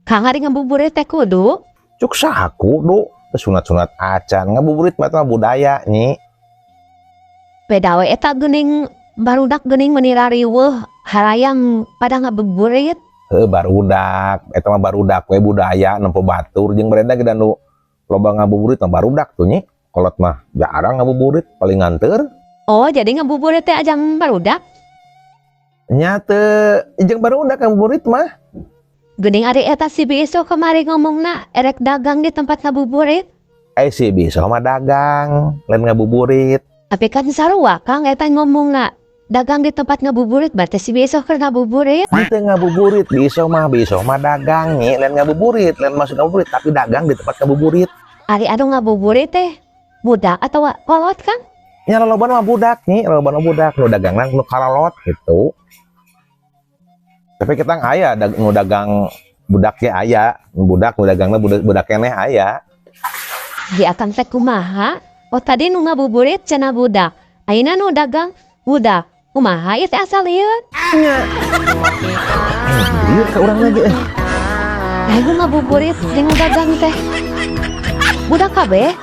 Kang, ari ngabuburit teh kudu? Cuk saha kudu? Teu sunat-sunat acan, ngabuburit mah eta mah budaya, Nyi. Beda we eta geuning, barudak geuning meuni rariweuh harayang pada ngabuburit. Heuh, barudak, eta mah barudak we budaya nempo batur jeung berenda ge da nu loba ngabuburit mah barudak tuh, Nyi. Kolot mah jarang ngabuburit, paling nganteur. Oh, jadi ngabuburit teh ajang barudak? Nya teu jeung barudak ngabuburit mah. Geuning ari eta si Biso kemari ngomongna erek dagang di tempat ngabuburit. Eh, si Biso mah dagang, lain ngabuburit. Tapi kan sarua, Kang, eta ngomongna dagang di tempat ngabuburit, berarti si Biso keur ngabuburit. Teu ngabuburit, Biso mah dagang, Nyi, lain ngabuburit, lain masuk ngabuburit, tapi dagang di tempat ngabuburit. Ari anu ngabuburit teh budak atau kolot, Kang? Nya lolobana mah budak, Nyi, lolobana mah budak, nu dagangna nu karolot gitu. Tapi kita aya nu dagang budak ge aya, budak nu dagangna budak, budak keneh aya. Di akang teh kumaha? Oh, tadi nu ngabuburit cenah budak. Ayeuna nu dagang budak. Kumaha ieu teh, asa lieur? Nya. Eh, lieur ka urang lagi eh. Nah, nu ngabuburit jeung nu dagang teh budak kabeh.